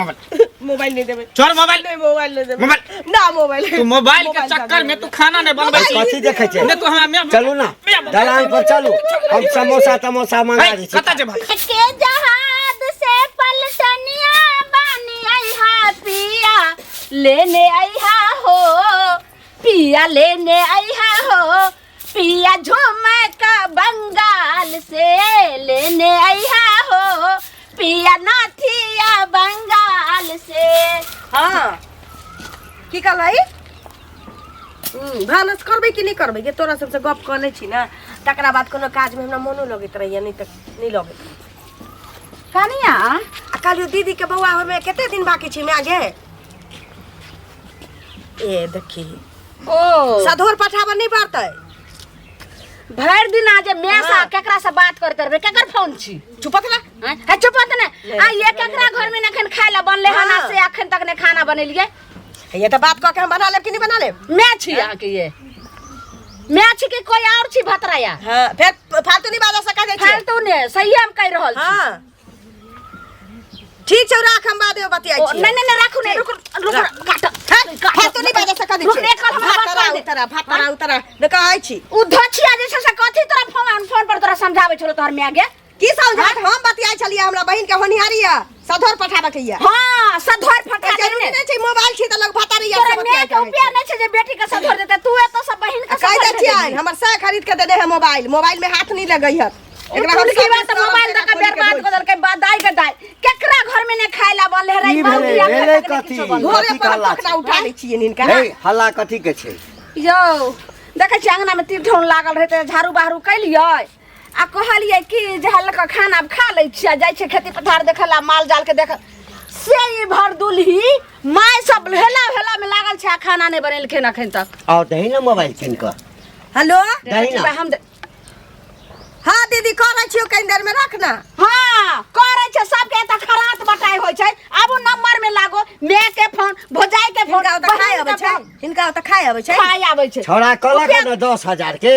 Mobile. Mobile नहीं देबै। छोड़ मोबाइल। नहीं, मोबाइल नहीं देबै। मोबाइल। ना, मोबाइल। तू मोबाइल के चक्कर में तू खाना नहीं बनबै छी। कथी देखै छै? नहीं तू हमरा मैं चलू ना दलान पर चलू, हम समोसा तमोसा मंगा दै छी। कतऽ जेबह? के जहाज से पलटनिया बानी आइहा पिया लेने आइहा हो, पिया लेने आइहा हो, पिया झुमका बंगाल से लेने आइहा हो, पिया नाथिया बंगाल से। हाँ, की कहलही? भानस करबै कि नहि करबै? के तोरा सबसँ गप कऽ लै छी ने, तकरा बाद कोनो काजमे हमरा मोनो लगैत रहैया, नहि तऽ नहि लगैत। कनिया। आ कहलियौ दीदीके बौआ होइमे कते दिन बाकी छै माय गे? ए देखी। ओ सधोर पठाबऽ नहि पड़तै। भरि दिन आज मैं सा हाँ। केकरा से बात करते रहबे? केकर फोन छी? चुपत ना। हैं? है, चुप होत ने। आ ये केकरा घर में अखन खाय ला बनले हन? हाँ। से अखन तक ने खाना बनेलिए। ये तऽ बात कऽ के हम बना लेब कि नहि बना लेब? मैं छी अहाँ के, ये मैं छी कि कोई और छी भतराया? हाँ, फेर फालतू नहीं बाजा सका जाइ छै। फालतू ने, सही हम कह रहल छी। हाँ, ठीक छौ, राख, हम बाद में बतियाइ ओ, छी। नहीं नहीं नहीं, राखू नहीं, रुक रुक, काट। हट, फालतू नहीं बाजा सका दै रुक छै। रे, कल हमरा बात भातरा कर दे। उतरा भातरा उतरा ने कहै छी। उ धोछिया जे छै से कथी तोरा फोन फोन पर तोरा समझाबै छलो तोहर माय गे? की समझात? हम बतियाइ छलियै, हमरा बहिन के होनिहारी या सधोर पठाबऽ के या। हाँ, सधोर फटा दे। जरूरी ने नहीं छै, मोबाइल छी तऽ लग भातारी या तोरा से माय बतियाइ के रुपया नहीं छै जे बेटी के सधोर देते? तू एतो सब बहिन के कहि सधोर दै छियै, भेजबही। हमर से खरीद के देने है मोबाइल, मोबाइल में हाथ नहीं लगै है। एकरा हम सब बात मोबाइल दऽ के बर्बाद कऽ देलकै। दाइ के दाइ, केकरा घर में ने खाय ला बनले रे? की भेलै? भेलै कथी? घरे कथी पर हम हल्ला टोकना छै? उठा लै छियै हिनका। हे, हल्ला कथी के छै? यौ, देखै छियै अंगना में तीर लागल रहै तऽ झाड़ू बहारू कैलियै आ कहलियै कि जे हल्का खाना आब खा लै छियै, जाइ छियै खेती पथार देखै ला, माल जाल के देख से ई भर दुलही माय सब हेला हेला में लागल छै आ खाना नहि बनेलखिन अखन तक। आओर दही ने मोबाइल कीन कऽ। हेलो। दही ना। हम हाँ दीदी, करै छियौ, कनि देर में रख ना। हाँ, करै छै सबके, एतऽ खरात बटाइ होइ छै। आबू नंबर में लागो, my के फोन, भौजाई के फोन, हिनका ओतऽ खाय बहिन अबै के छै? फोन। हिनका ओतऽ खाय अबै छै? खाय आबै छै। छौड़ा कहलक ने 10,000 के,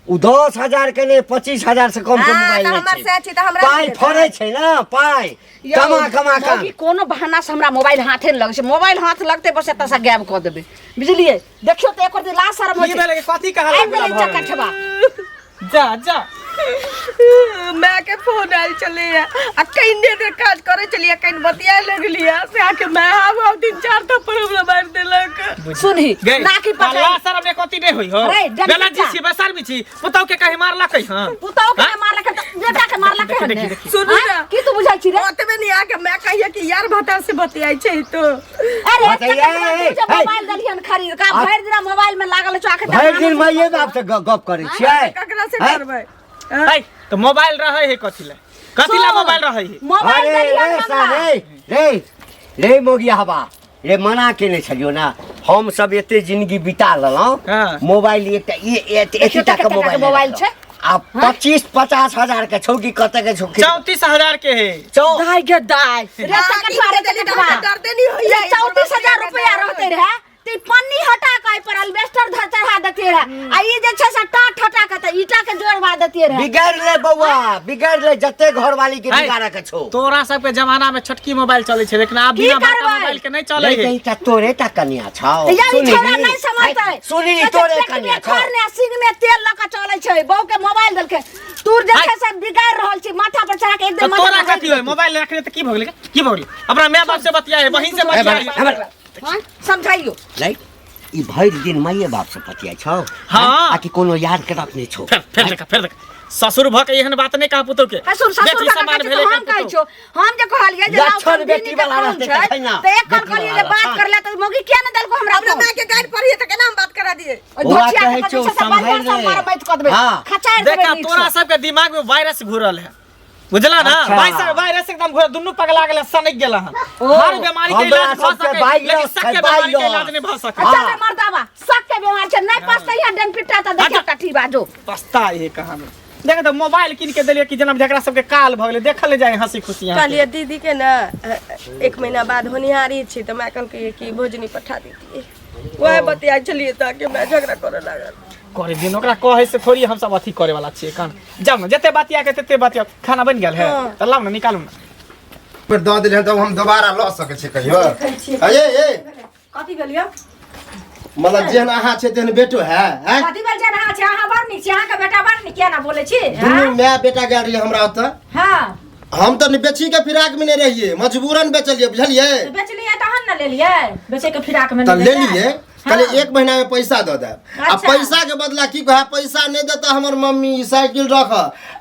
उ 10,000 के नहि, 25,000 से कम के हाँ, मोबाइल तऽ नहि हमर छै। से छी तऽ हमरा पाइ नहि देतै। फड़ै छै ने पाइ। यौ, कमा कमा कऽ। मौगी कोनो बहाना से हमरा मोबाइल हाथे नहि लगै छै। मोबाइल हाथ लगतै बस एतऽ से गायब कऽ देबै, बुझलियै? देखियौ तऽ एको दिन लाज शरम होइ की छै? भेलै? कथी कहला? आबि गेलै चकठवा। जा जा। माय के फोन आयल छलैया आ कइने देर काज करै छलियै, कनि बतियाए लगलियै से आके माय आब आब 3-4 थप्पड़ हमरा मारि देलक। सुनही गई नाकी पकड़। अल्लाह शरम ने कथी नहीं होई हो। अरे, डंडा। बेला जी छी बसर भी छी, पुतौ के कहीं मारलक है? हां, पुतहु के मारलक है तऽ बेटा के मारलक है देखी, ने? देखी। सुनू आँय? ना। की तू बुझै छी रे? ओतबे नहीं आके मैं कहिए कि यार भतार से बतियाई छै तो। अरे, बतैया, तकर बाद तू जे ए, ए। मोबाइल देलियन खरीद का, भरि दिन मोबाइल में लागल छौ आखिर। भरि दिन माइए बाप से गप करै छियै? ककरा से हैं? करबै? है तो मोबाइल रहे है कथी ला? कथी ला मोबाइल रहे है? मोबाइल अरे देलियन रे हमरा। साहब, रे रे रे मोगिया हवा रे, मना केने छलियौ ना, हम सब एते जिंदगी बिता लेलहुँ। हाँ। मोबाइल एकटा देखियौ एतेटा तऽ के कते मोबाइल टाके मोबाइल छै। आ 25-50 हजार के छौ कि कते के छौ? 34,000 के है। चौ दाइ गे दाइ रे, हाँ, चकठवा रे, की देली तऽ चकठवा। हमरा डरते नहीं होइया। जे 34,000 रुपया रहते रहे ते पन्नी हटा के एहि पर अल्बेस्टर धर चढ़ा देते रहे आ ई जे छै से टाट हटा के तऽ ईटा के जोड़वा देते रहे। बिगाड़ ले बौआ, बिगाड़ ले, जते घरवाली के है। बिगाड़े के छौ। तोरा सबके जमाना में छोटकी मोबाइल चले छै, लेकिन आब की बिना बड़का करबै? मोबाइल के नहीं चले नहीं है। तऽ एकटा तोरे टा कनिया छौ। तऽ या ई सुनही। छोड़ा नहीं समझतै। सुनही, कहै छै तोरे पेट में कनिया छौ। खर ने सिंग में तेल लऽ के चलै छै। बहू के मोबाइल देलकै, तू जे छै से बिगाड़ रहल छी, माथा पर चढ़ा के एक तो दिन माथा तोरा पर कथी होय मोबाइल रखने? तऽ की भऽ गेलै? की भऽ गेलै? अपना माय बाप से बतियाए है, बहिन से हे बतियाए बड़ा, हे बड़ा। हाँ, समझाइयो। नहीं, ई भरि दिन माइए बाप से पतियाइ छौ? हाँ। आ कि कोनो यार के रखने छौ? फेर फेर देखा, फेर देखा, ससुर भऽ के एहन बात नहि कहा पुतौ के। ससुर ससुर बेटी का समान कहै छै भेलै तऽ हम एकर कहै पुतहु। छियौ, हम जे कहलियै जे लाउ लक्षण समधिनी बेटी के वाला फोन रहतै छै, तखन ना। तऽ एक बेटी कहलियै वाला जे बात लक्षण। कर ले तऽ मौगी किया ने देलको हमरा हमरा फोन? माय के गाड़ि पड़िए तऽ केना हम बात करा दिए? ओहि बौआ धोचिया कहै के छौ, जे छै से बढ़िआँ सम्हारि से ले। मारबैत कऽ देबै। हाँ। खचारि देबै देखा, नीक तोरा सँ। सबके दिमाग में वायरस घुरल है, बुझला ना? अच्छा। वायरस, वायरस एकदम घुरल, दुनू पगला गेल, सनक गेल हन। ओ। हर बीमारी के हमरा इलाज भऽ सबके सकै, वायरस लेकिन शक छै, के बीमारी के वायरस। इलाज नहीं भऽ सकै। अच्छा हाँ। तऽ मर्दाबा शक के बीमार छै, नहि पसतै यहाँ डनपिट्टा तऽ देखियौ टठी बाजो। पछता है कहानी। देख तऽ मोबाइल कीन के देलियै कि जेना जकरा सबके काल भऽ गेलै, देखल नहि जाइ हंसी खुशी अहाँके। कहलियै दीदी के ने एक महीना बाद होनिहारी छी तऽ माय कहलकै कि भोजनी पठा दीतियै, वएह बतियाइ छलियै तऽ आके माय झगड़ा करऽ लागल। करे दिन ओकरा कहै से थोड़ी हम सब अथी करे वाला छियै। कान जाउ ने, जते बतिया के तते बतिया। खाना बनि गेल है? हाँ। तऽ लाउ ने, निकालू ने। पर दऽ देलियै तऽ हम दोबारा लऽ सकै छियै कहियो। अये ए कथी भेल यौ? मतलब जेहन अहाँ छै तेहन बेटो है हैं? कथी भेल जेहन अहाँ छै? अहाँ बड़ नीक छी, अहाँके बेटा बड़ नीक, किया ना बोलै छी? दुनू माय बेटा गेल रहियै हमरा ओतऽ। हाँ। हम तऽ बेची के फिराक में नहीं रहियै, मजबूरन बेचलियै, बुझलियै? तऽ बेचलियै तहन ने लेलियै, बेचै के फिराक में तऽ नहि लेलियै, कहलियै 1 महीना में पैसा दऽ देब। आ पैसा के बदला की कहे, पैसा नहीं देता हमर मम्मी, ई साइकिल रख।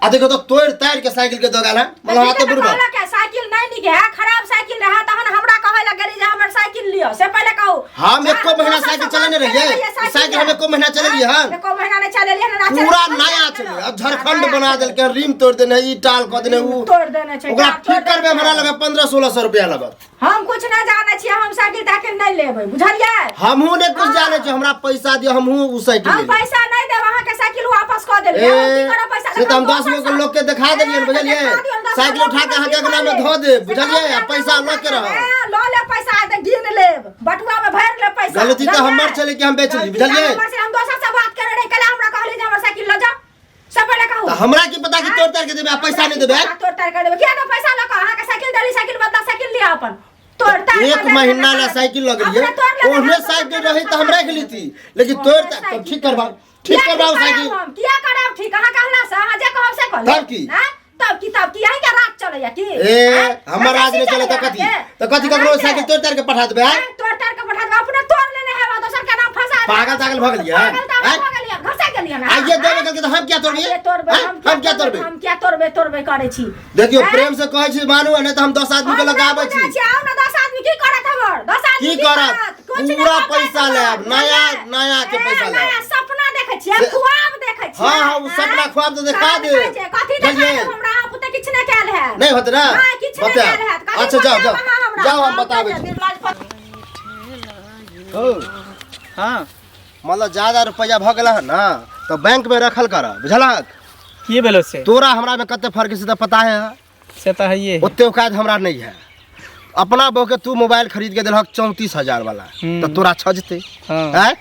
आ देखो तो तोड़ ताड़ के साइकिल के दऽ गेल हन। मतलब हाथ तऽ बुड़बक। कहलक है, साइकिल नहीं नीक है, खराब साइकिल रहा तहन हमरा कहै लग गेली जे हमर साइकिल लिअ, से पहिले कहू। हम एको हाँ, महीना दोसर साइकिल से चलेने बात रहियै। करै रहियै, साइकिल हम एको महीना चलेलियै हन। एको महीना नहीं चलेलियै हन, ना पूरा चलेलियै, नया ना छलै। अब चलेलियै। झारखंड बना देलकै, रिम तोड़ देने, ई टाल कऽ देने, ऊ तोड़ देने छै, ओकरा टाल तोड़ ठीक करबै देने हमरा छै। लगे 1500-1600 रुपया लगत। हम कुछ नहीं जानै छियै, हम साइकिल ताइकिल नहीं लेबै, बुझलियै? हमहूँ नहि कुछ जानै छियै, हमरा पैसा दिअ, हमहूँ उ साइकिल हम लेबै। पैसा नहीं देब, अहाँके साइकिल वापस कऽ देबै। ए, हम की करब पैसा? से तऽ हम 10 गो के लोग के देखा देलियै, ए, बुझलियै? देखा दियौ, 10 साइकिल गो उठा के अहाँके लोक अंगना में के धऽ देब, बुझलियै? से आ पैसा लऽ के रहब। ए, लऽ लेब पैसा, तऽ गिन लेब, बटुआ में भरि लेब पैसा। गलती तऽ बुझलियै? हमर छलै कि हम बेचली, गलती तऽ बुझलियै? हमर छलै, हम दोसर से बात करै रही, कैला हमरा कहली जे हमर साइकिल लऽ जाउ, से पहिले कहू। तऽ हमरा की पता कि तोड़ ताड़ के देबै आ पैसा नहि देबै? तोड़ ताड़ के देबै, किया तऽ पैसा लऽ कऽ अहाँके साइकिल देली, साइकिल बदला साइकिल लिअ अपन। तोड़ ताड़ एक के महीना देबै, ला साइकिल लऽ गेलियै, अपने तोड़ लेबै, ओहने हम साइकिल तोड़ रही तऽ हम राखि लेती, लेकिन तोड़ ताड़ तब ठीक करबाउ, ठीक किया करबाउ ठीक साइकिल। करायब हम? किया करायब ठीक? अहाँ कहला से, अहाँ जे कहब से कहब। तब की? आँय? तब की, तब की? अहीं के राज चलैया की? ए, आँय? हमर राज नहि चले तऽ कथी? अहाँके? तऽ कथी ककरो साइकिल तोड़ ताड़ के पठा देबै, आँय? आँय, तोड़ ताड़ के पठा देबै, अपने तोड़ लेने हेबै, दोसर के नाम फंसा देबै। पागल तागल भऽ गेलियै, पागल तागल आँय? भऽ गेलियै, घसा गेलियै ना। आइये देबै कहलकै तऽ हम किया तोड़बियै? आइये तोड़बै, आँय? हम किया तोड़बै? हम किया तोड़बै, तोड़बै करै छी। देखियौ, आँय? प्रेम से कहै छी मानू, नहि तऽ हम 10 आदमी के हम लगाबै नहि छी। बुझै आउ ने 10 आदमी की करत हमर? 10 आदमी की करत? कुछ नहि पूरा करत पैसा हमर। लेब, नया नया के ए, पैसा लेब। नया सपना देखै छियै, से- ख्वाब देखै छियै। हाँ, हाँ, उ सपना ख्वाब तऽ देखा ख्वाब देब। देखै छियै। कथी देखा बुझलियै? देब हमरा? अहाँ पुते किछु नहि कयल हैत। नहि होतै ने? हाँ, किछु नहि बतायब। कयल हैत। कथी अच्छा, जाउ, बतायब जाउ। अहाँ हमरा? जाउ, हम हम बताबै तऽ छी। निर्लज पति। हो। हाँ। मतलब ज्यादा रुपया भऽ गेल हन ने तऽ बैंक में रखल कर, बुझलक? की भेलो से? तोरा हमरा में कते फर्क से तऽ पता है। से तऽ है। ओते औकात हमरा नहीं है। अपना बहू के तू मोबाइल खरीद के देलहक 34,000 वाला, तऽ तोरा छजतै। हाँ। आँय?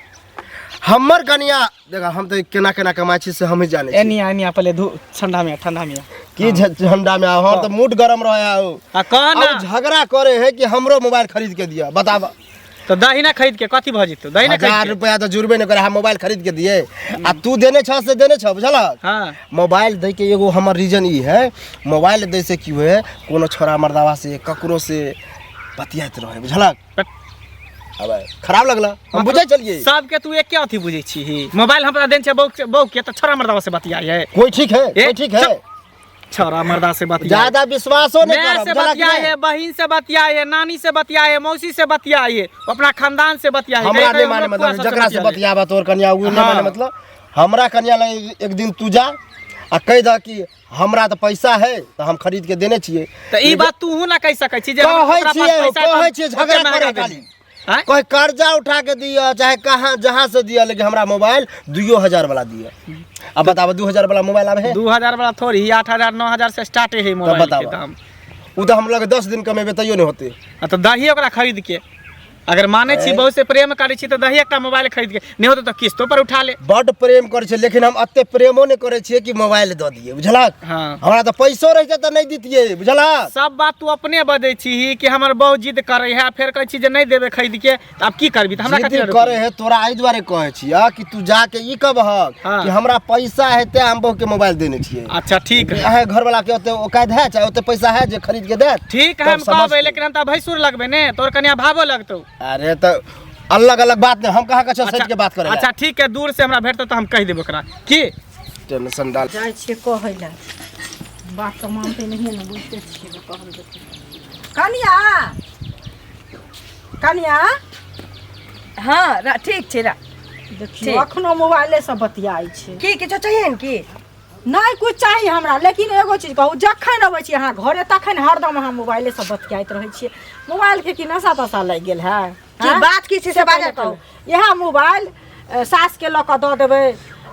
हमर कनिया देख, हम तऽ केना केना कमाइ छी से हमही जानै छी। एनी एनी पहिले धू, ठंडा में, ठंडा में। की ठंडा में? हमर तऽ मूड गरम रहे है। आ कह ना। आ झगड़ा करे है कि हमरो मोबाइल खरीद के दिया, बताब। तऽ दही ना खरीद के कथी भऽ जेतौ? दही ना खरीद 1000 के। रुपया तऽ जुड़बे नहि करे, हम मोबाइल खरीद के दिए आ तू देने छ से देने छ, बुझलक? हाँ। मोबाइल दै के एगो हमर रीजन ई है, मोबाइल दै से की हुए, कोनो छोरा मर्दावा से ककरो से बतियाइत रहे, बुझलक? अब खराब लगला, हम बुझै छलियै। सबके तू एके अथी बुझै छी। मोबाइल हमरा देन छै बहू, बहू के तऽ छोरा मर्दावा से बतियाइ है। कोई ठीक है? ए, कोई ठीक है? चुप। छोरा मर्दा से बतियाइ। ज्यादा विश्वासो नहीं माय करब, से बुझलक बतियाइ ने? है, बहिन से बतियाइ है, नानी से बतियाइ है, मौसी से बतियाइ है, अपना खानदान से बतियाइ है। हमरा कहियो नहीं कहियो माने हमरो मतलब, फुआ सब से जकरा से बतियाइ है। बतियाबा तोर कनिया उ नहीं हाँ। माने मतलब। हमरा कनिया लग एक दिन तू जा आ कहि दह कि हमरा तऽ पैसा है तऽ हम खरीद के देने छियै। तऽ ई बात तूहू ना कहि सकै छी जे कहै ओकरा पास छियै, पैसा है तऽ कहै छियै, ओते झगड़ा महगा करे देने। खाली। आँय? कोई कर्जा उठा के दिया चाहे कहाँ जहाँ से दिया, लेकिन हमरा मोबाइल 2000 वाला दिया। अब बताबो, 2000 वाला मोबाइल आबे है? 2000 वाला थोड़ी, 8000 9000 से स्टार्ट है मोबाइल के बताबो। दाम। उ तऽ हम लग 10 दिन कमेबे तैयो नहि होते। आ तऽ दही ओकरा खरीद के, अगर मानै छी बहुत से प्रेम करै छी तऽ दही एकटा मोबाइल खरीद के, नहि होतौ तऽ किस्तो पर उठा ले। बड प्रेम करै छै, लेकिन हम एते प्रेमो नहि करै छियै कि मोबाइल दऽ दियै, बुझलक? हाँ। हमरा तऽ पैसो रहितै तऽ नहि दितियै, बुझलक? सब बात तू अपने बजै छी कि हमर बहुत जिद करै है, फेर कहै छी जे नहि देबै खरीद के, तऽ आब की करबी? तऽ हमरा जिद कथी लए करे है तोरा एहि दुआरे कहै छियै कि तू जाके ई कहबहक हाँ। कि हमरा पैसा है तें हम बहू के मोबाइल देने छियै। अच्छा ठीक है। अहाँ घरवाला के ओते औकात है चाहे ओते पैसा है जे खरीद के देत? ठीक है, तब हम कहबै, समझतै। लेकिन हम तऽ भैंसुर लगबै ने, तोर कनिया भावो लगतौ। अरे तऽ अलग अलग बात नहीं, हम कहाँ कछो सच के बात करे। अच्छा ठीक है, दूर से हमरा भेटतौ तऽ हम कहि देबै ओकरा की टेंशन डाल। जाइ छियै कहै लए, बात तऽ मानतै नहिए ने, बुझिते छियै जे कहल जेतै। कनिया, कनिया। हाँ, ठीक छै रा। देखियौ अखनो मोबाइले से बतियाइ छै। की किछो चाहिए ने की? नहि कुछ चाही हमरा, लेकिन एगो चीज कहू, जखन अबै छी अहाँ घरे तखन हरदम अहाँ मोबाइले से बतियाइत रहै छियै। मोबाइल के की नशा तशा लागि गेल है? की बात की छै से बाजऽ कहू। इएह मोबाइल सासके लऽ कऽ दऽ देबै,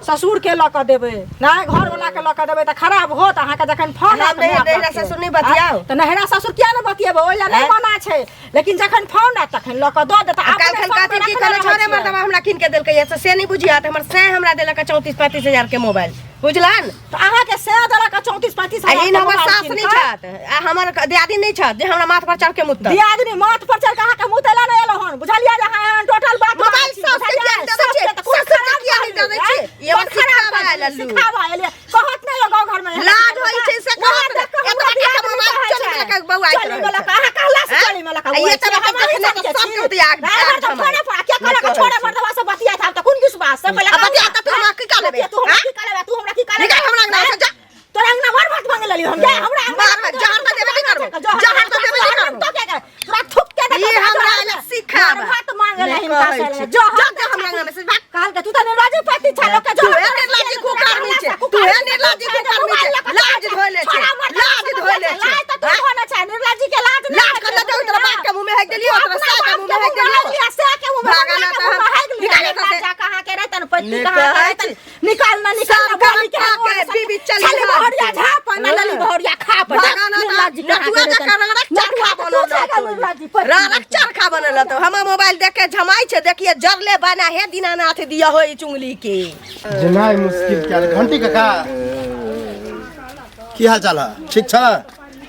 ससुरके लऽ कऽ देबै, नहि घरवलाके लऽ कऽ देबै तऽ खराब होत। अहाँके जखन फोन आयत हम माय नैहरा बापके। ससुर नहि बतियाउ। तऽ नैहरा ससुर किया नहि बतियेबै? ओहि लए नहि मना छै, लेकिन जखन फोन आयत तखन लऽ कऽ दऽ देत। आ अपने काल्हि खन फोन पर कहथिन की रखने कहने रहै छोरे छियै। मर्दबा हमरा कीन के देलकै से नहीं बुझिया, हमर सैं हमरा देलक 34-35 हजार के मोबाइल। बुझलन तऽ अहाँके से देलक 34 35 आ हजार ई के हमर मोबाइल सास कीन नहि कऽ। छथि आ हमर दियादी नहि छथि जे हमरा माथ पर चढ़ के मुतत दियादनी माथ पर चढ़ के अहाँके मुँह तैला नहि एलो हन बुझलियै जे अहाँ एहन टोटल बात मोबाइल मानै छी, सास के बुझलियै? किया नहि दै सासके छै? तऽ कोन सास के खराब किया नहि दै छै? कहलियै, ई हमर कोन खराब सिखाबऽ आयल कहलियै, लल्लू। सिखाबऽ एलियै कहत नहि यौ गाँव घरमे एहन लाज बात। होइ छै से वएह कहत देख कऽ एतबा हमरा टाका दियादनी मोबाइल कहै चलि छै। गेलक बौआइत चलि रहै गेलक, छै। अहाँ कहला से आँय? चलि गेलक, आ ई एतबा हम टाका अहीं देखने सबके तऽ छी। सबके ओते आग- ड्राइवर आग तऽ जमाइ। फोने पर आ के नहि कहलक कहै छोड़े छी। मर्दवा से बतियाइत आब तऽ कोन विश्वास से पहिले आ बतिया तऽ तू हमरा की कऽ लेबे? तू हमरा आँय? की कऽ लेबे? तू हमरा की कऽ लेबे? निकाल हमरा अंगना से, जा। तोरा अंगना मार भात मांगे लली हम जा हमरा अंगना मार भात, जहर तऽ देबे नहि करबो। जहर तऽ देबे नहि करबो। तो क्या करे तोरा थुक के ई हमरा एला सिखाबा। मार भात मांगे नहि ले हिनका कहै से छी। जहर जा, जा हमरा अंगना में से भाग। कहल के तू तऽ निर्लाजी पति छ लोक के तू हे निर्लाजी कुकर्मी छै। तू हे निर्लाजी कुकर्मी छै। लाज धोले छै। लाज धोले छै। लाज तऽ तू धोने छै निर्लाजी के लाज नहि लाज कर लेतौ तोरा बाप के मुंह में हेक देलियौ तोरा सास के मुंह में हेक देलियौ से के मुंह में भागा ना तऽ हम निकाल निकाल एतऽ से। जा कहाँ के रहतन पति नहि कहाँ के कहै रहतन छी। निकाल ना निकाल ना सब बोली के खा के बीबी चली छली हट। बहरिया झाप ना लली बहरिया खा पर भागा ना तऽ नटुआ जकाँ रगड़क चरखा बनल रहतौ। रगड़क चरखा बनल रहतौ। हमर मोबाइल देख के झमाइ छै देखिए जरले बना हे दीनानाथ दिया होई चुंगली के जेनाइ मुश्किल क्या घंटी काका की हाल चाल है ठीक छ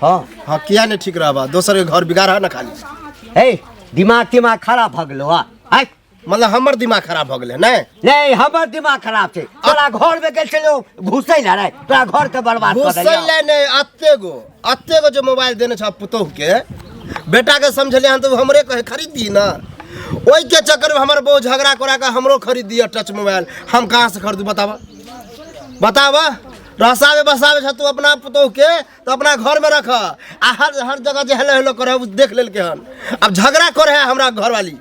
हाँ हाँ किया नहीं ठीक रहबा दोसर के घर बिगाड़ है ना खाली हे दिमाग तिमाग खराब भऽ गेलो हा आय मतलब हमर दिमाग खराब भऽ गेलै नहि नहीं हमर दिमाग खराब छै तोरा घर में गेल छलियौ घुसै ला रे तोरा घर के बर्बाद कऽ घुसै देलियौ ले नहि अते गो अते गो जे मोबाइल देने छ पुतोह के बेटा के समझलियै हन तऽ ओ हमरे कहे खरीद दी ना ओहि के चक्कर में हमर बहु झगड़ा करा के हमरो खरीद दिया टच मोबाइल हम कहाँ से खरीदू बताबा बताबा रसावे बसावे छ तू अपना पुतोह के तो अपना घर में रख आ हर हर जगह जे हेलो हेलो करे उ देख लेलके हन अब झगड़ा करे है हमरा घरवाली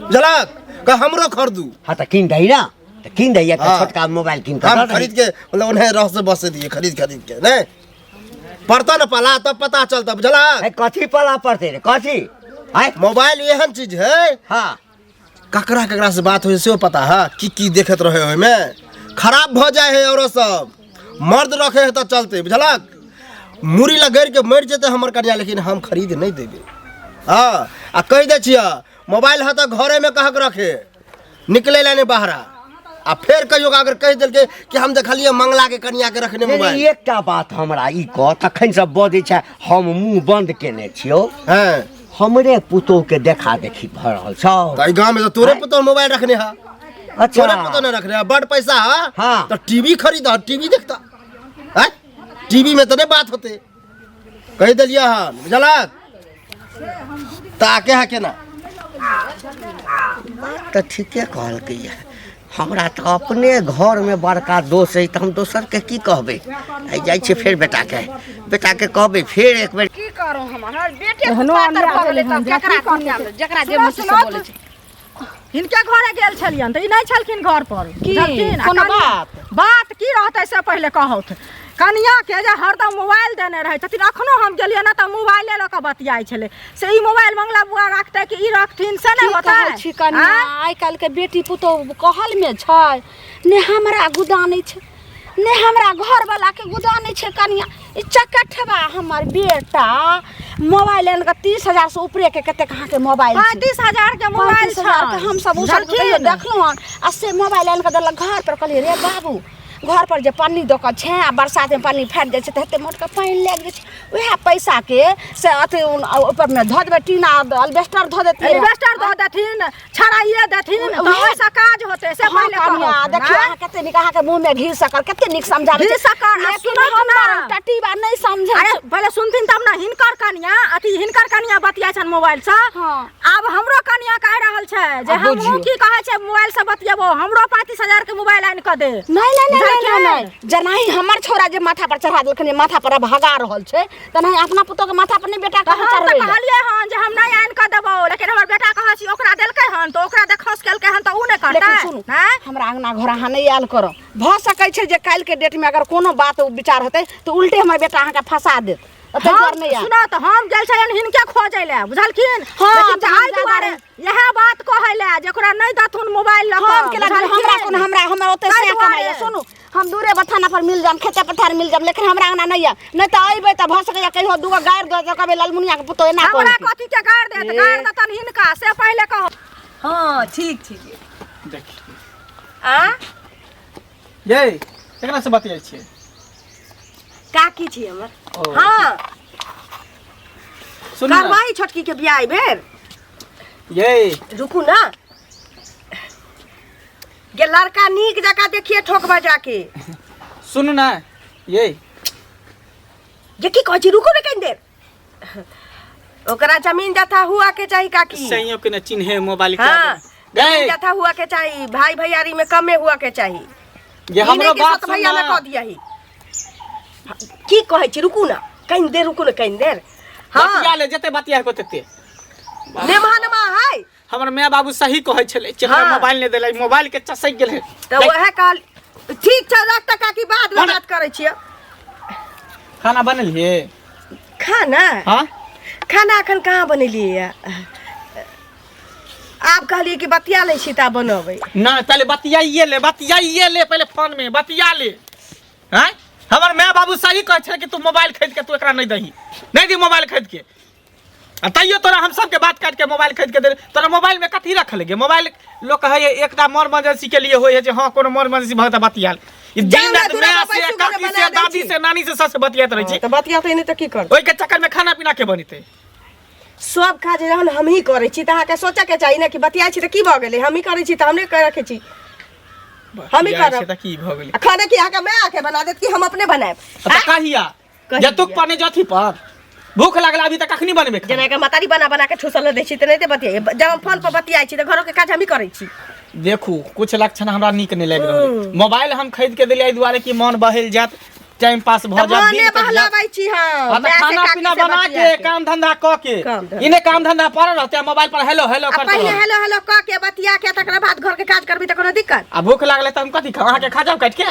बुझलक कह हमरो खरीदू हाँ तऽ कीन दही ना तऽ कीन दही एकटा हाँ। छोटका मोबाइल कीन कऽ हम दऽ दही। खरीद के मतलब उन्हें रह से बसे दिए खरीद खरीद के नहीं पड़ता ना पाला तब पता चलता बुझलक ए, कथी पला पड़तै रे कथी आय मोबाइल एहन चीज है हाँ ककरा ककरा से बात होइ सेहो पता है की की देखैत रहे ओहिमे खराब भऽ जाइ है औरो सब मर्द रखे है तऽ चलते बुझलक मुड़ी लगड़ के मरि जेतै हमर कनिया लेकिन हम खरीद नहि देबै हँ आ कहि दै छियै मोबाइल है तऽ घरेमे कहक रखे निकले ला नहि बाहरा आ फेर कहियो अगर कहि देलकै कि हम देखलियै मंगला के कनिया के रखने नहीं, मोबाइल एकटा बात हमरा ई कह तखन से बजै छै हम मुंह बंद केने छियौ हँ हमरे पुतोह के देखा देखी भऽ रहल छौ तऽ एहि गाँवमे तऽ तोरे पुतोह मोबाइल रखने है अच्छा तोरे पुतोह नहि रखने है बड़ पैसा है हाँ। तऽ टीवी खरीद टीवी देखता हैं टीवी में तऽ नहि बात होते कहि देलियै हन बुझलक ताके है केना बात तऽ ठीके कहलकै ये हमरा तऽ अपने घरमे बड़का दोष अइ तऽ हम दोसरके की कहबै आइ जाइ छियै फेर बेटाके बेटाके कहबै फेर एक बेर की करू हम हमर बेटे एहनो पातर अन्याय भऽ गेलै भेलै तब हन जे केकरा की करतै? दुनियामे जकरा जे मन से बोलै छै हिनके घरे गेल छलियनि तऽ ई नहि छलखिन घर पर की? बुझलखिन? आ कोनो कनिया- बात? बात की रहतै से पहिले कहौथ कनिया के जे हरदम मोबाइल देने रहै छथिन अखनो हम गेलियै ने तऽ मोबाइले लऽ कऽ बतियाइ छलै से ई मोबाइल मंगला बुआ रखतै कि ई रखथिन से नहि की होतै कहै छी कनिया आँय? आइ काल्हिके बेटी पुतोहु कहलमे छै ने हमरा गुदानै छै ने हमरा घरवलाके गुदानै छै कनिया ई चकठवा हमर बेटा मोबाइल आनि कऽ 30,000 से ऊपरेके कतेक अहाँके मोबाइल छै। 35,000 के मोबाइल 35,000 के छै हमसब ओ सब कहियो बुझलखिन? देखलहुँ हन आ से मोबाइल आनि कऽ देलक घर पर कहलियै रे बाबू घर पर जे पन्नी दऽ कऽ छै आ बरसातमे पन्नी फाटि जाइ छै तऽ एते मोटका पानि लागि जाइ छै उएह पैसाके से अथी ऊपरमे धऽ देबै टीना अल्बेस्टर धऽ देतियै एल्बेस्टर धऽ देथिन छड़ाइए देथिन तऽ उएह- ओहिसँ काज होतै से हाँ, पहिले कनिया, कहू देखियौ अहाँ कते नीक अहाँके मुँह में घी शक्कर कते नीक समझाबै घी छै। शक्कर, आ लेकिन सुनत हमर ना। टटीबा नहि समझै अरे छै। पहिले सुनथिन तब ने हिनकर कनिया अथी हिनकर कनिया बतियाइ छनि मोबाइल से हाँ। आब हमरो कनिया कहि रहल छै जे आब हमहूँ बुझियौ। की कहै छै मोबाइल से बतियेबो हमरो 35,000 के मोबाइल आनि कऽ दे नहीं नहीं नहीं नहीं बुझलखिन? नहीं जेनाही हमर छोरा जे माथा पर चढ़ा देलखिन जे माथा पर अब हगा रहल छै तेनाही अपना पुतोह के माथा पर नहि बेटा तऽ के हम तऽ चढ़बै लए। कहलियै हन जे हम नहि आनि कऽ देबो लेकिन हमर बेटा कहै छी ओकरा देलकै हन तऽ ओकरा देखौस केलकै हन तऽ उ नहि करतै लेकिन सुनू आँय? हमरा अंगना घर अहाँ नहि आयल करब भऽ सकै छै जे काल्हिके डेटमे अगर कोनो बात विचार हेतै तऽ उल्टे हमर बेटा अहाँके फंसा देत तऽ ताहि हम दुआरे नहि आयल सुनो तऽ हम गेल छलियनि हिनके खोजै लए बुझलखिन हाँ, लेकिन तऽ हम एहि दुआरे इएह बात कहै लए जे ओकरा नहि देथुन मोबाइल लऽ कऽ हम केला हमरा कोन हमरा हमरा ओते ताहि से दुआरे। कमाइया सुनू हम दूरे बथाना पर मिल जाम खेते पथार मिल जाम लेकिन हमरा अंगना नहीं है नहीं तो अइबे त भ सकैया कहियो दूगो गारि दऽ दऽ कहबै ललमुनिया के पुतोह एना हमरा कहलकै। कथी के गारि देत गारि देतन हिनका से पहिले कहो हाँ ठीक ठीक देखी आ ये केकरा से बतियाइ छियै? काकी छी हमर। ओ। हाँ। सुनू ना। करबै छोटकी के बियाह एहि बेर। ये रुकू ना गे, लड़का नीक जकाँ देखिए ठोक बजा के। सुनू ना ये। जे की कहै छी, रुकू ने कनि देर। ओकरा जमीन जथा हुआ के चाही काकी। सैयो के ने चिन्हे मोबाइल के। हाँ, जमीन गए जथा हुआ के चाही, भाई भैयारी में कमे हुआ के चाही। ये ई हमरो नहि कि बात सत भैया में सुन ना। कह दिया ही। की कहै छी, रुकू ना कनि देर, रुकू ना कनि देर। हाँ। बतिया ले, जते बतिया को तते। नेमहा नेमहा है। हमर माय बाबू सही कहै छलै, जेकरा हाँ। मोबाइल नहि देलै मोबाइल के चसक गेलै। तऽ वएह कहल। ठीक छै, रख तऽ काकी, बाद में बना- बात करै छियै। खाना बनेलियै? खाना? हाँ। खाना अखन कहाँ बनेलियै? आब कहलियै कि बतिया लै छी तऽ बनबै। नहि, पहिले बतियाइए ले, बतियाइए ले पहिले, फोन में बतिया ले। आँय, हमर माय बाबू सही कहै छलै कि तू मोबाइल खरीद के तू एकरा नहि दही, नहि दी मोबाइल खरीद के। आ तैयो तोरा हम सबके बात काटि के मोबाइल खरीद के दे। तोरा मोबाइल में कथी रखल गे? मोबाइल लोक कहै है एकटा मर मजेसी के लिए होइ है जे हाँ कोनो मर मजेसी भऽ तऽ बतियाल। ई जाउ दिन ने, राति दूरा माय पर से पैसो काकी बना से दै दादी छी। से नानी से सबसे बतियाइत रहै छी। तऽ बतियातै नहि तऽ की करतै? ओहिके चक्कर में खाना पीना के बनेतै? सब काज जहन हमही करै छी तऽ अहाँके सोचऽके चाही ने कि बतियाइ छी तऽ की भऽ गेलै, हमही करै छी तऽ हमरे कऽ रखै छी, हमही बतियाइ करब। छै तऽ की भऽ गेलै? आ खाना की अहाँके माय आके बना देत कि हम अपने बनायब? तऽ कहिया? कहिया? जतुक पर नहि जथी पर भूख लागल अभी तक कखनी बनबे खाना? जेना एकर महतारी बना बना के ठूसल दै छी तऽ नहि बतियाइ। जब हम फोन पर बतियाइ छी तऽ घरोके काज हमही करै छी। देखू, कुछ लक्षण हमरा नीक नहि लागि रहल अछि। मोबाइल हम खरीद के देलियै एहि दुआरे कि मन बहल जायत, टाइम पास भऽ तऽ जायत, मने दिन कटि जायत। बहलाबै छी हम। हाँ, तऽ माय से खाना काकी पीना से बना बतिया के काम धंधा कऽ के, काम धंधा। इने काम धंधा पर रहते आ मोबाइल पर हेलो हेलो आ करते पहिले रहते। हेलो हेलो कऽ के बतिया के तकरा बाद घर के काज करबी तऽ कोनो दिक्कत? आ भूख लागले तऽ हम कथी खाउ? अहाँके खा जाउ, काटि के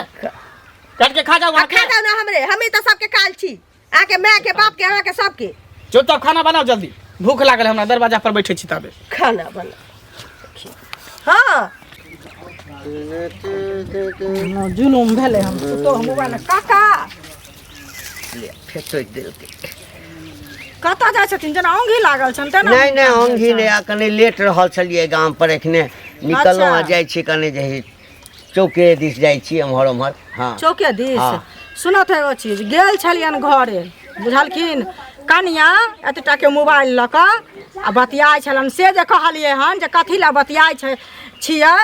काटि के खा जाउ। आ अहाँके खा जाउ ने हमरे, हमे तऽ सबके काल छी, अहाँके माय के, बाप के, अहाँके सबके। चुपचाप खाना बनाउ जल्दी, भूख लागल हमरा, दरवाजा पर बैठे छी तबे। खाना बना। हाँ। जुलुम भेलै हम पुतोह मोबाइल। काका ले, फेर तोड़ि देलकै। कतऽ जाइ छथिन? जेना औंघी लागल छनि तेना। नहि नहि, औंघी नहि, आ कनि लेट रहल छलियै गाम पर, एखने निकललहुँ आ अच्छा। जाइ छी कनि जे हइ चौके दिस जाइ छी एम्हर ओम्हर। हँ, चौके दिस। हाँ। सुनत एगो चीज, गेल छलियनि घरे, बुझलखिन, कनिया एते टाके मोबाइल लऽ कऽ आ बतियाइ छलनि। से जे कहलियै हन जे कथी लए बतियाइ छै छियै,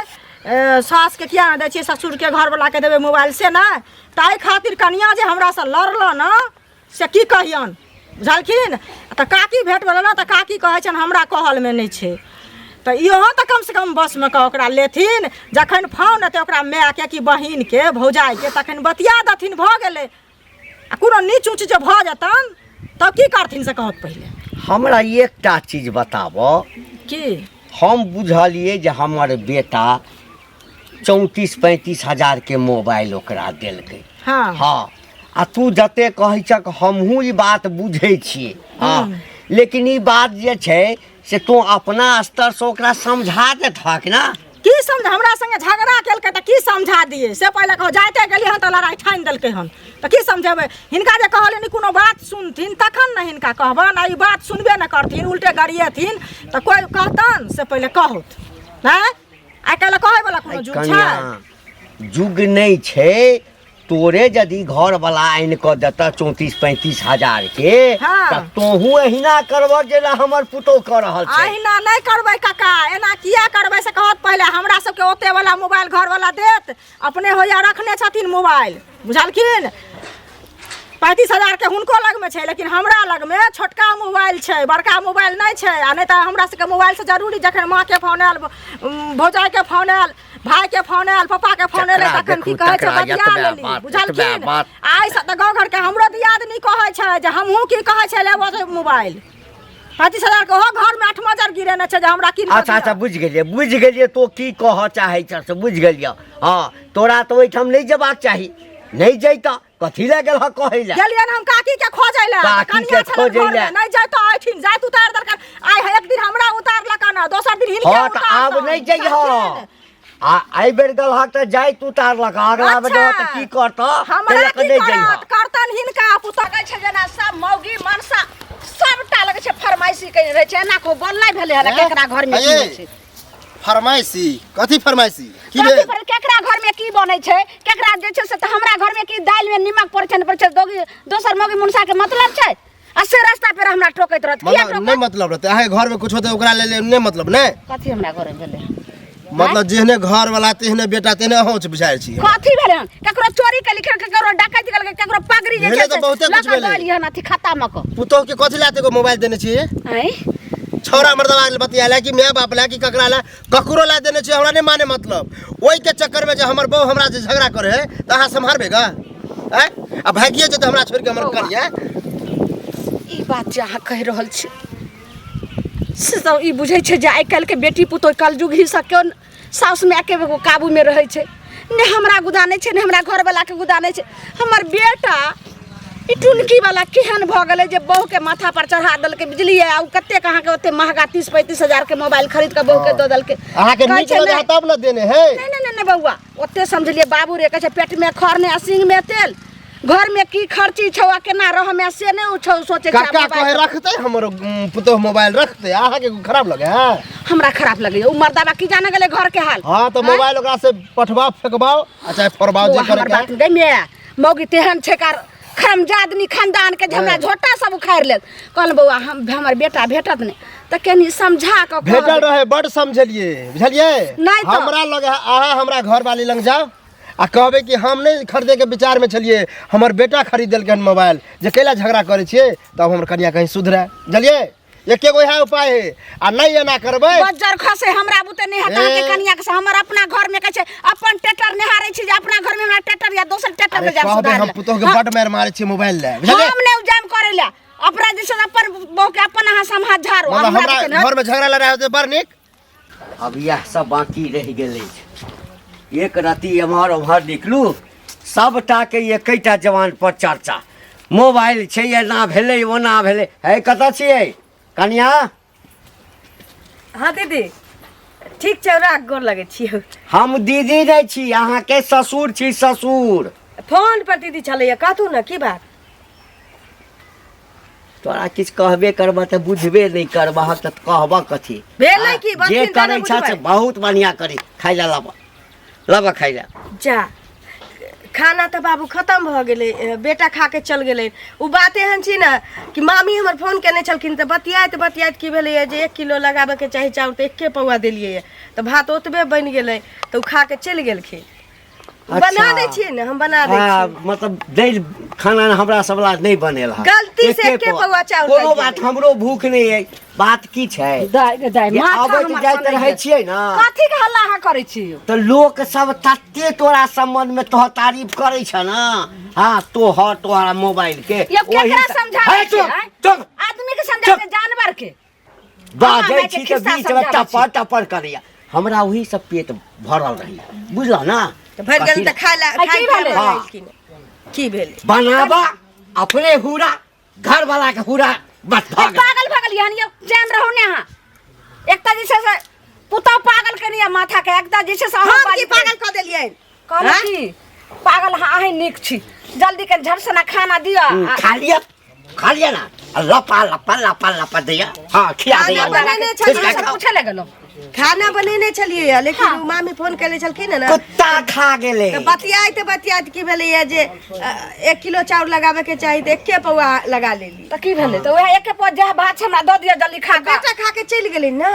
ए, सासके किया नहि दै छियै, ससुरके घरवलाके देबै मोबाइल से नहि, ताहि खातिर कनिया जे हमरासँ लड़ल ने से की कहियनि, बुझलखिन। तऽ काकी भेट भेलै ने, तऽ काकी कहै छनि हमरा कहलमे नहि छै। तऽ इहो तऽ कमसँ कम बसमे कऽ ओकरा लेथिन। जखन फोन एतै ओकरा मायके कि बहिनके भौजाइके तखन बतिया देथिन, भऽ गेलै। आ कोनो नीच ऊँच जे भऽ जेतनि तब की करथिन से कहत पहिले। हमरा एकटा चीज बताबऽ। की? हम बुझलियै जे हमर बेटा 34-35 हजारके मोबाइल ओकरा देलकै। हाँ। हाँ, आ तू जते कहै छक हमहूँ ई बात बुझै छियै। हाँ, लेकिन ई बात जे छै से तू अपना स्तरसँ ओकरा समझा देतहक ने। की समझ? हमरा संगे झगड़ा केलकै तऽ की समझा दियै से पहिले कहू। जाइते गेलियै हन तऽ लड़ाइ ठानि देलकै हन, तऽ की समझेबै हिनका? जे कहलियनि कोनो बात सुनथिन तखन ने हिनका कहबनि। आ ई बात सुनबे नहि करथिन, उल्टे गरियेथिन, तऽ कोइ कहतनि से पहिले कहौथ। आँय, आइ काल्हि कहैवला कोनो जुग छै? कनिया, जुग नहि छै। तोरे यदि घरवला आनि कऽ देतह 34-35 हजार के, हाँ। तऽ तोहूँ एहिना करबह जेना हमर पुतोह कऽ रहल छै। अहिना नहि करबै काका। एना किया करबै से कहत पहिले। हमरा सबके ओते वाला मोबाइल घरवाला देत? अपने होइया रखने छथिन मोबाइल, बुझलखिन। 35 हजार के हुनको लगमे छै, लेकिन हमरा लगमे छोटका मोबाइल छै, बड़का मोबाइल नहि छै। आ नहि तऽ हमरा सबके मोबाइलसँ जरूरी जखन माँके फोन आयल, भौजाइके फोन आयल, भाइके फोन आयल, पप्पाके फोन एलै, जकरा तखन की देखू कहै छै तकरा बतिया एतबे लेली, बात, एतबे बुझलखिन। बात। आइ से तऽ गाँव घरके हमरो दियादनी कहै छै जे हमहूँ की कहै छै लेबो से मोबाइल 35 हजार के, ओहो घरमे आठमा हजार गिरेने छै जे हमरा कीन कऽ अच्छा अच्छा दिअ। बुझि गेलियै, बुझि गेलियै, तोँ की कहऽ चाहै छह से बुझि गेलियै। हँ, तोरा तऽ ओहिठाम नहि जेबाक चाही, नहि जैतह, कथी लए गेल कहै लए? गेलियनि हम काकी के खोजै लए। काकी कनिया के छलनि खोजै घरमे, लए। नहि जैतौ एहिठिन, जाइत उतारि देलकनि। आइ एक दिन हमरा उतारलकनि आ दोसर दिन हिनके हँ, तऽ आब उतारतनि, नहि जइह। बुझलखिन? आ एहि बेर गेलहक तऽ जाइत उतारलक, अगला बेर अच्छा। तऽ की करतह? हमरा ताहि लऽ कऽ की नहि जइह। करत? करतनि हिनका पुतोह। लगै छै जेना सब मौगी मनसा सबटा लगै छै फरमाइशी कयने रहै छै। एना को बोलनाइ भेलै हन केकरा घरमे की होइ छै? फरमाइशी कथी फरमाइशी की कथी भेल पर केकरा घर में की बनै छै केकरा जे छै से तऽ हमरा घर में की दालि में निमक पड़ै छै नहि पड़ै छै दोगी दोसर मौगी मुनसा के मतलब छै आ से रास्ता पर हमरा टोकैत रहत किया मतलब टोकत नहीं मतलब रहते अहाँके घर में कुछ होते ओकरा लेल नहीं मतलब नहीं कथी हमरा घर में भेलै मतलब जेहने घर वाला तेहने बेटा तेहने अहूँ बुझाइ छी कथी भेलै हन केकरो चोरी के लिखल केकरो डकैत गेल केकरो पगड़ी जे भेलै छै तऽ से बहुते लऽ कुछ कऽ भेलै। गेल हन अथी खाता में कऽ पुतोह के कथी ला एगो मोबाइल देने छियै आँय छौड़ा मर्दवा के बतिया ला कि माय बाप ला कि ककरा ला ककरो ला देने छियै हमरा नहीं माने मतलब ओहि के चक्कर में जे हमर बहू हमरा जे झगड़ा करे है तऽ अहाँ सम्हारबे गा आँय आ भागिए जेतै हमरा छोड़ि के हमर कनिया ई बात जे अहाँ कहि रहल छी से तऽ ई बुझै छै जे आइ काल्हिके बेटी पुतोह कलयुग ही सब केओ साउस मायके काबूमे रहै छै नहि हमरा गुदा नहि छै नहि हमरा घरवलाके गुदा नहि छै हमर बेटा ई टुनकीवला केहन भऽ गेलै जे बहुके माथा पर चढ़ा देलकै बुझलियै आ ओ कतेक अहाँके ओते महगा 30-35 हजारके मोबाइल खरीद कऽ बहुके दऽ देलकै अहाँके कहै नीक छै लगे नहि तब ने देने है नहीं नहीं नहीं बौआ ओते समझलिए बाबू रे कहै छै पेट में खर नहि आ सींग में तेल घर में की खर्ची छौ आ केना रहमे से नहि ओ छौ सोचै छै आ काका मोबाइल कहे रखते हमर पुतोह मोबाइल रखते अहाँके खराब लगे है हमरा खराब लगैया उ मर्दाबा की जाने गेलै घर के हाल हाँ तो मोबाइल ओकरा से पठबाओ फेंकबाओ आ चाहे फोड़बाओ जे बौआ, करे हमर के है। बात गई में मौगी तेहन छै कार खरमजादनी खानदान के जे हमरा झोटा सब उखाड़ि लेत कहल बौआ हम हमर बेटा भेटत नहि तऽ कनी समझा कऽ कहबै। भेटल रहे बड समझलिए बुझलिए नहि तऽ। हमरा लगे है अहाँ हमरा घर वाली लग जाओ आ कहबै कि हम नहि खरीदैके विचारमे छलियै हमर बेटा खरीद देलकै हन मोबाइल जे कैला झगड़ा करै छियै तब हमर कनिया कहीं सुधरै बुझलियै एके गो इएह उपाय है आ नहि एना करबै बज्जर खसे हमरा बुते नहि हेतै अहाँके कनिया के से हमर अपना घर में कहै छै अपन ट्रैक्टर निहारै छी जे अपना घर में हमरा ट्रैक्टर या दोसर ट्रैक्टर अरे में जायब कहबै सुधार हम लए। पुतोह के बड मारि मारै छियै मोबाइल लए बुझलियै हम नहि जाम करै लए अपना जे छै से अपन बहू के अपन अहाँ सम्हार झाड़ू मतलब हमरा हमरा बुते नहि घरमे झगड़ा लड़ाइ होतै बड़ नीक अब इएह सब बाँकी रहि गेल अछि एक रति एम्हर ओम्हर निकलू सबटाके एकेटा जवान पर चर्चा मोबाइल छै एना भेलै ओना भेलै हे कतऽ छियै कनिया हाँ दीदी ठीक छै राख गोर लगै छियौ हम दीदी नहि छी अहाँके ससुर छी ससुर फोन पर दीदी छलैया कहतू ने की बात तोरा किछु कहबे करबह तऽ बुझबे नहि करबह तऽ कहबह कथी भेलै की? जे बतिन तऽ करै नहि छह से बुझबै। बहुत बढ़िआँ करी खाइ लए लाबऽ लाबऽ खाइ लए जा खाना तऽ बाबू खतम भऽ गेलै बेटा खा के चल गेलै ओ बात एहन छै ने कि मामी हमर फोन केने छलखिन तऽ बतियाइत बतियाइत की भेलैए जे 1 किलो लगाबैके चाही चाउर तऽ एके पौआ देलियै तऽ भात ओतबे बनि गेलै तऽ ओ खा के चलि गेलखिन बना दै छियै ने हम बना दै हाँ, छियै मतलब दैल खाना हमरा सब ला नहीं बनेल हन। गलती से एके पौआ चाउर कोनो लागि बात हमरो भूख नहीं है बात की छै दाइ गे दाइ जे माथा अबैत हमर जाइत सनैत रहै गेल। छियै ने कथी के हल्ला अहाँ करै छी यौ? तऽ लोक सब तते तोरा संबंध में तोहर तारीफ करै छ ने हाँ तोहर तोहरा मोबाइल के यौ ओही केकरा से- समझाबै हे, छी चुप, आँय? चुप। आदमी के समझाबै छै, जानवर के बाजै मायके छी तऽ खिस्सा बीचमे समझाबै छी। टपर टपर करैया हमरा ओही सब पेट भरल रहैया बुझलह ना तऽ भरि गेल तऽ खाय ला आ, खाय की भेलै? हाँ। की भेलै बनाबा अपने हुरा घर वाला के हुरा बस भऽ गेल। पागल भऽ गेलियै हन यौ चैन रहू ने अहाँ एकटा जे छै से पुतहु पागल केने यऽ माथा के एकटा जे छै से अहाँ हम की बाजैत पागल कऽ देलियै कहलहुँ की पागल अहाँ अहीं नीक छी जल्दी के झट से खाना दिअ खा लिअ खा लिअ ना आ लपा लपा लपा लपा दैया हाँ खिया खाना दैया बनेने ठीक छलियै है, सब खाओ। पूछे लगलहुँ खाना बनेने छलियै लेकिन ओ मामी फोन केने छलखिन ने कुत्ता खा गेलै तऽ बतियाइत बतियाइत की भेलैया जे 1 किलो चाउर लगाबेके चाही तऽ एके पौआ लगा लेली तऽ की भेलै तऽ वएह एके पौआ जएह भात छै हमरा दऽ दिअ जल्दी खा कऽ बेटा खा के चलि गेलै ने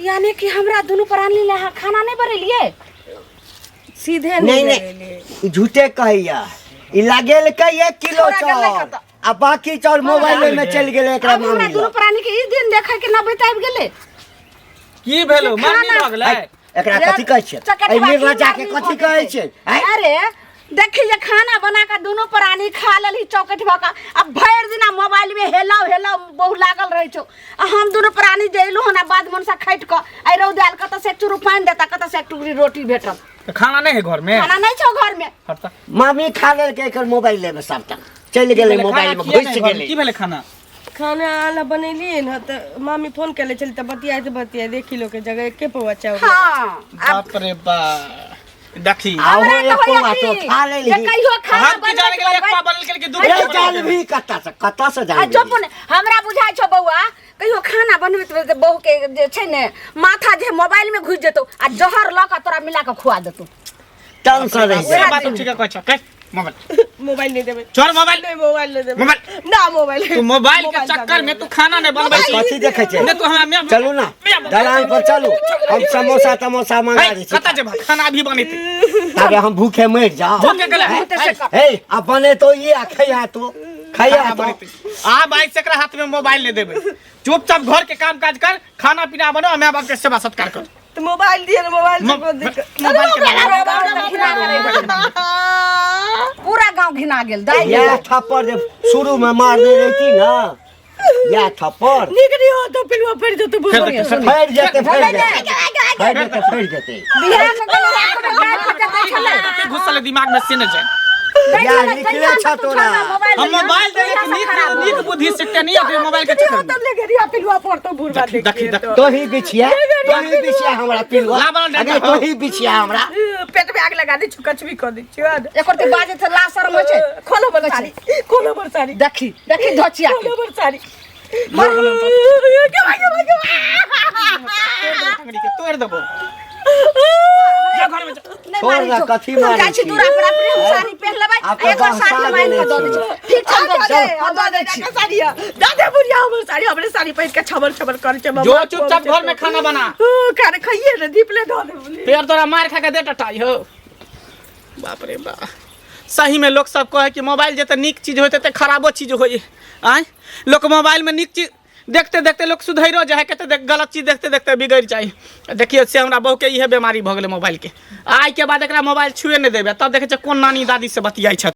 यानी कि हमरा दुनू प्राणी लए अहाँ खाना नहि बनेलियै सीधे नहीं नहीं नहीं लगेलियै ई झूठे कहैया ई लगेलकै 1 किलो छोड़ा गेलै चाउर कतऽ? आ बाकी चाउर मोबाइले में चलि गेलै एकरा आब हमरा मामी दुनू लग। प्राणी के ई दिन देखै के नौबत आबि गेलै की भेलो मरनी खाना- भऽ गेलै है, एकरा कथी कहै छै चकटवा एहि निर्लज्जा की के मरनी कथी भऽ कहै जेतै? छै हैं? अरे देखी जे खाना बना के दुनू प्राणी खा लेलही चौकठ भऽ कऽ आ भरि दिना मोबाइल में हेलाउ हेलाउ बहु लागल रहै छौ आ हम दुनू प्राणी जे एलहुँ हन आ बाद मनसा खाटि कऽ आइ रौद आयल कतऽ से एक चूरू पानि देता कतऽ से एक टुकड़ी रोटी भेटल तऽ खाना नहि है घर में खाना नहि छौ घर में हट मामी खा लेलकै एकर मोबाइले में सबटा चलि गेलै मोबाइल में घुसि गेलै की भेलै खाना खाना आला बनेलियै ने तऽ मामी फोन केले छली तऽ बतियाइत बतियाइत 1 किलो के जगह एके पौआ चाउर हाँ बाप रे बा देखी आ हमरा ओहो तऽ एको होइया बात की खा लेलही जे कहियो खाना हम की जाने बनबैत गेलियै एक बनबैत पा बनल गेल कि दू ए पा बनल गेल। जानभी कत्ता से कत्ता से आ जानभी चुप ने हमरा बुझाइ छौ बौआ कहियो खाना बनबैत बनबैत बहू के जे छै ने माथा जे मोबाइल में घुसि जेतौ आ जहर लऽ कऽ तोरा मिला कऽ खुआ देतौ टेंशन रहि से जाइ बात ठीक कहै छ कह मोबाइल मोबाइल नहीं देबै छोड़ मोबाइल नहीं मोबाइल नहीं देबै मोबाइल ना मोबाइल तू मोबाइल के चक्कर में तू खाना नहीं बनबै छी कथी देखै छै नहीं तू हमरा मैं चलू ना दलान पर चलू हम समोसा तमोसा मंगा दै छी कतऽ जेबह खाना अभी बनेतै ताबे हम भूखे मरि जाओ भूखे गेलै हे आ बने तो ये आ खैया तो खैया खाना तो बनेतै आब आइ से एकरा हाथ में मोबाइल नहीं देबै चुपचाप घर के काम काज कर खाना पीना बनो माय बाप के सेवा सत्कार कर तो मोबाइल दिए ना मोबाइल से कोन दिक्कत मोबाइल के पूरा गाँव घिना गेल। पूरा गाँव घिना गेल दाइ या थप्पड़ जे शुरू में मारने रहती ना या थप्पड़ नीक नहीं हो तो पिलुआ फैल जेतौ फेर देखियौ, फैल जेतै फैल जेतै फैल जेतै फैल जेतै बिहार में गेल रात में गाय फटक दै छलै कते घुसल दिमाग में से नहि जाए या निकले छ तोरा हम मोबाइल दे के नीक नीक बुद्धि सीखते नहीं अपने मोबाइल के चक्कर में तब ले गेलिया पिलुआ पर तो बुढ़वा देखी देखी देखी तोही बिछिया तोही बिछिया हमरा पिलुआ ला बनल अरे डंडा। तोही बिछिया हमरा पेट में आग लगा दी छुका छुबी कर दी छियो एकर ते बाजे से ला शरम होइ छै खोलो बर साड़ी खोलो बर साड़ी देखी देखी धोचिया के खोलो बर साड़ी तोड़ देबो जा घर में जा नहि छोड़ मारै ना, छौ। कथी हम मारै जाइ छी छी? दूरा पर अपने हम साड़ी पहिर लेबै आब आ एकर तऽ साड़ी हम आनि कऽ दऽ दै छी ठीक छै हम दऽ दै छी, हम दऽ दै छी साड़ी दादे बुढ़िया हमर साड़ी हमरे साड़ी पहिर के छबर छबर करै छै जो चुपचाप घर में खाना बना खाना खाइए ने धीपले धऽ दे पेड़ तोरा मार खा के दे टटाई हो बाप रे बा सही में लोग सब कहे कि मोबाइल जते नीक चीज होते ते खराबो चीज होई आय लोग मोबाइल में नीक चीज देखते देखते लोग सुधैरो जाए कते देख गलत चीज देखते देखते बिगड़ जाए देखियो से हमरा बहू के इहे बीमारी भऽ गेलै मोबाइल के आइ के बाद एकरा मोबाइल छुए नहि देबै तब देखै छियै कोन नानी दादी से बतियाइ छथि।